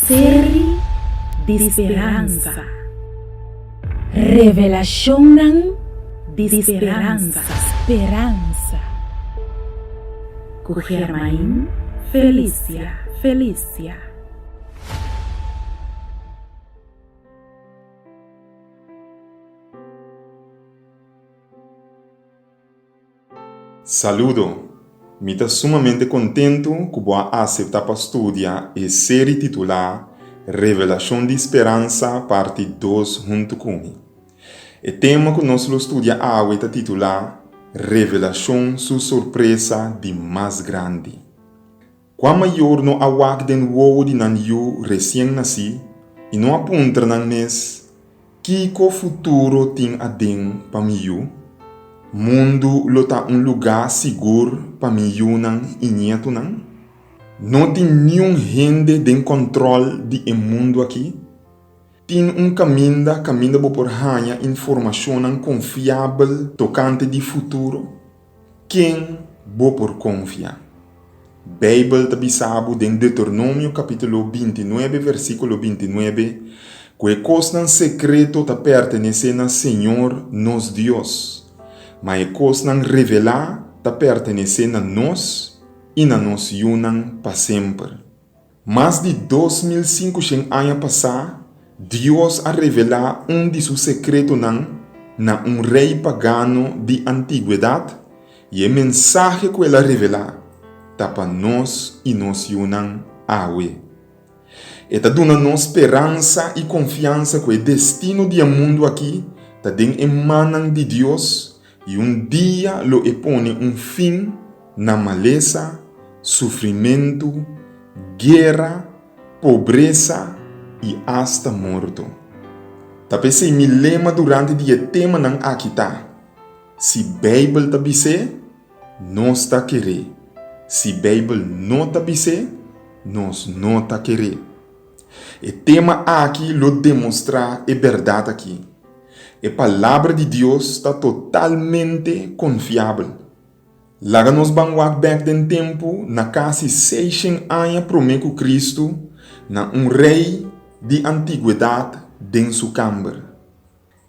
Seri di speransa. Revelashonnan di speransa. Speransa. Ku Germain Felicia Felicia. Saludo! Mi ta sumamente kontentu ku bo a aseptá pa studia e seri titulá Revelashon di Speransa Parti dos huntu ku mi. E tema ku nos lo studia awe ta titulá Revelashon Su Sorpresa di Mas Grandi. Kua mayor no a wak den wowo di nan yu resien nasí i no a puntra nan mes, Kiko futuro tin aden pa mi yu? Mundu lo ta un lugá sigur pa mi yunan i nietunan? No tin niun hende den kòntròl di e mundu akí? Tin un kaminda kaminda bo por haña informashonnan konfiabel tokante di futuro? Ken bo por konfia? Beibel ta bisa bo den Deuteronomio kapítulo bintinuebe versíkulo bintinuebe ku e kosnan sekreto ta pertenesé na Señor nos Dios, ma e kosnan revelá ta pertenesé na nos i na nos yunan pa semper. Mas di 2500 aña pasá, Dios a revelá un di su sekretonan na un rei pagano di antigwedat, i e mensahe ku el a revelá ta pa nos i nos yunan awe. E ta duna nos speransa i konfiansa ku e destino di e mundu akí ta den e mannan di Dios I un dia lo e pone un fin na malesa, sufrimentu, guera, pobresa i asta morto. Ta p'esei mi lema durante di e temanan aki ta, Si Beibel ta bis'é, nos ta ker'é. Si Beibel no ta bis'é, nos no ta ker'é. E tema aki lo demostrá e bèrdat aki. E Palabra di Dios ta totalmente konfiabel. Laga nos ban wak bèk den tempu na kasi seishen aña promé ku Kristu na un rei di antigwedat den su kamber.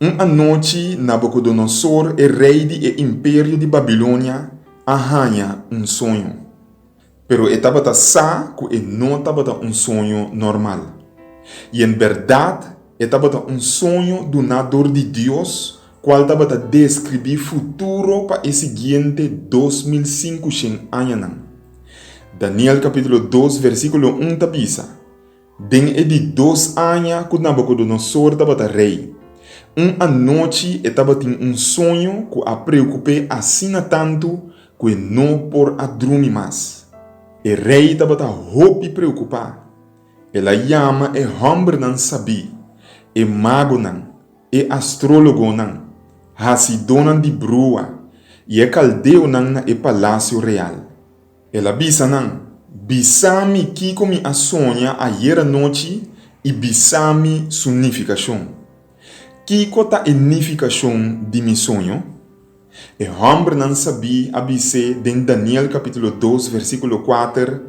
Un anochi Nabukodonosor e rei di e imperio di Babilonia a haña un soño. Pero e tabata sa ku e no tabata un soño normal. I en bèrdat e tabata un soño duná dor di Dios kual tabata deskribí futuro pa e siguiente 2500 añanan. Daniel kapítulo dos versíkulo un ta bisa, Den e di dos aña ku Nabukodonosor tabata rei, un anochi e tabatin un soño ku a preokup'é asina tantu ku e no por a drumi mas. E rei tabata hopi preokupá. El a yama e hòmbernan sabí, e magonan, e astrólogonan, hasidónan di brua i e kaldeonan na e palasio real. El a bisa nan, Bisa mi kiko mi a soña ayer anochi i bisa mi su nifikashon. Kiko ta e nifikashon di mi soño? E hòmbernan sabí a bis'é den Daniel kapítulo dos versíkulo kuater,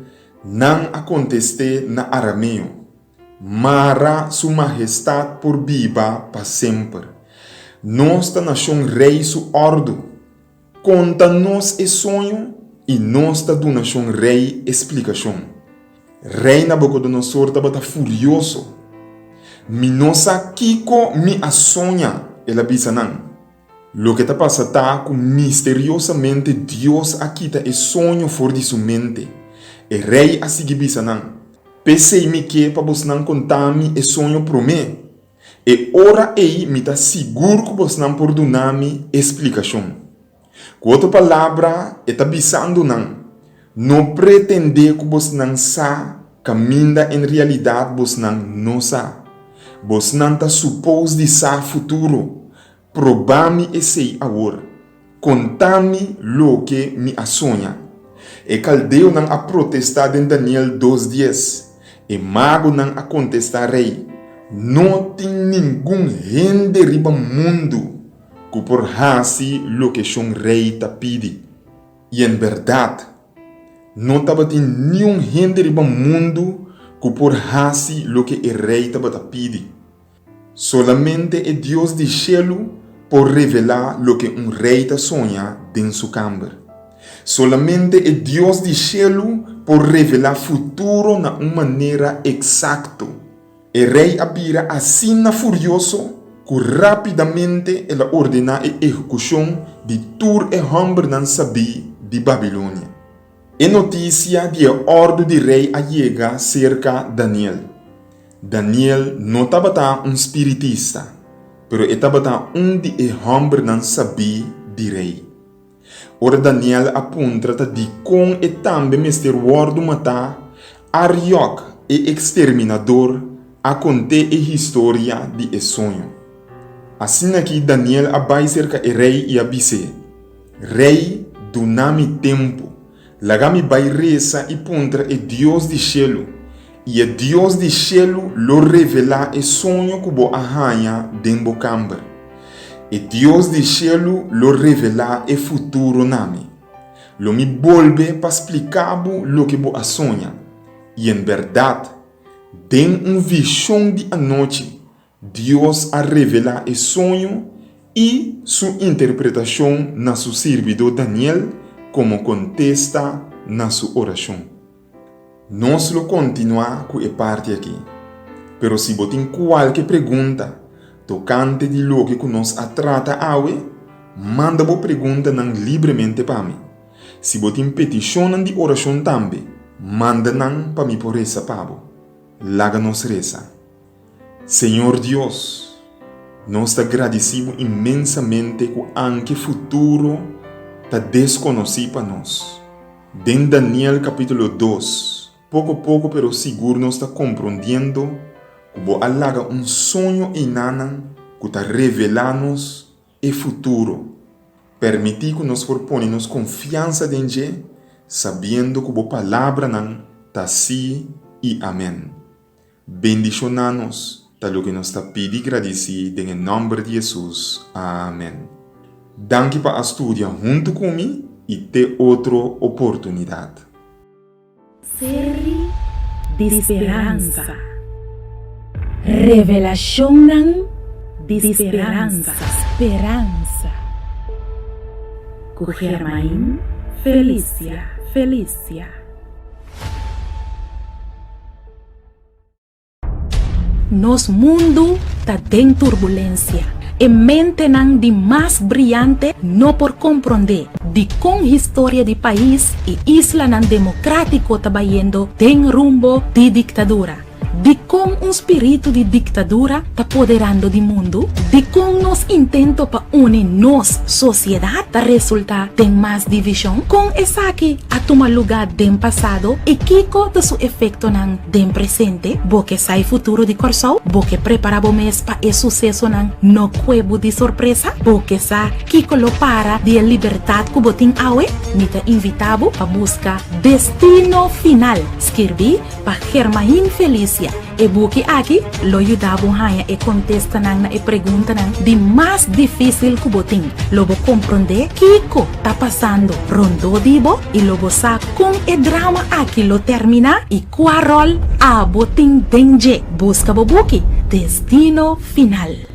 Nan a kontest'é na arameo, Mara su mahestat por biba pa semper. Nos ta na shon rei su òrdu. Konta nos e soño i nos ta duna shon rei e splikashon. Rei Nabukodonosor tabata furioso. Mi no sa kiko mi a soña, el a bisa nan. Loke ta pasa ta ku misteriosamente Dios a kita e soño for di su mente. E rei a sigui bisa nan, P'esei mi ke pa bosnan konta mi e soño promé. E ora ei mi ta sigur ku bosnan por duna mi e splikashon. Ku otro palabra, e ta bisando nan, No pretendé ku bosnan sa kaminda en realidat bosnan no sa. Bosnan ta supos di sa futuro. Proba mi esei awor. Konta mi loke mi a soña. E kaldeonan a protestá den Daniel dos dies. E magonan a kontestá rei, No tin ningun hende riba mundu ku por hasi loke shon rei ta pidi. I en bèrdat, no tabatin niun hende riba mundu. ku por hasi loke e rei tabata pidi. Solamente e Dios di shelu por revelá loke un rei ta soña den su kamber. Solamente e Dios di shelu por revelá futuro na un manera eksakto. E rei a bira asina furioso ku rápidamente el a ordená e ehekushon di tur e hòmbernan sabí di Babilonia. E notisia di e òrdu di rei a yega serka Daniel. Daniel no tabata un spiritista, pero e tabata un di e hòmbernan sabí di rei. Ora Daniel a puntra ta dikon e tambe mester wòrdu matá, Ariok, e eksterminador, a kont'é e historia di e soño. Asin'akí Daniel a bai serka e rei i a bis'é, Rei, duna mi tempu. Laga mi bai resa i puntra e Dios di shelu, i e Dios di shelu lo revelá e soño ku bo a haña den bo kamber. E Dios di shelu lo revelá e futuro na mi. Lo mi bolbe pa splika bo loke bo a soña. I en bèrdat, den un vishon di anochi, Dios a revelá e soño i su interpretashon na su sirbidó Daniel komo kontesta na su orashon. Nos lo kontinuá ku e parti akí, pero si bo tin kualke pregunta tokante di loke ku nos a trata awe, manda bo preguntanan libremente pa mi. Si bo tin petishonnan di orashon tambe, manda nan pa mi por resa pa bo. Laga nos resa. Señor Dios, nos ta gradisí bo inmensamente ku anke futuro ta deskonosí pa nos. Den Daniel kapítulo dos, poko poko pero sigur nos ta komprondiendo ku bo a laga un soño einanan ku ta revelá nos e futuro. Permití ku nos por pone nos konfiansa den dje, sabiendo ku bo palabranan ta sí i amèn. Bendishoná nos, ta loke nos ta pidi gradisí den e nòmber di Hesus. Amèn. Danki pa a studia huntu ku mi i te otro oportunidat. Seri di speransa. Revelashonnan di speransa. Speransa. Ku Germain Felicia. Felicia. Nos mundu ta den turbulensia. E mentenan di mas briante no por komprondé dikon historia di pais i islanan demokratiko ta bayendo den rumbo di diktadura. Dikon un spiritu di diktadura ta poderando di mundu? Dikon nos intento pa uni nos sosiedat ta resultá den mas divishon? Kon esaki a tuma lugá den pasado i kiko ta su efektonan den presente? Bo ke sa e futuro di Kòrsou? Bo ke prepará bo mes pa e susesonan no kue bo di sorpresa? Bo ke sa kiko lo para di e libertat ku bo tin awe? Mi ta invitá bo pa buska Destino Final, skirbí pa Germain Felicia. E buki aki lo yuda bo haña e kontestanan na e preguntanan di mas difísil ku bo tin. Lo bo komprondé kiko ta pasando rondó di bo i lo bo sa kon e drama aki lo terminá i kua ròl abo tin den dje. Buska bo buki Destino Final.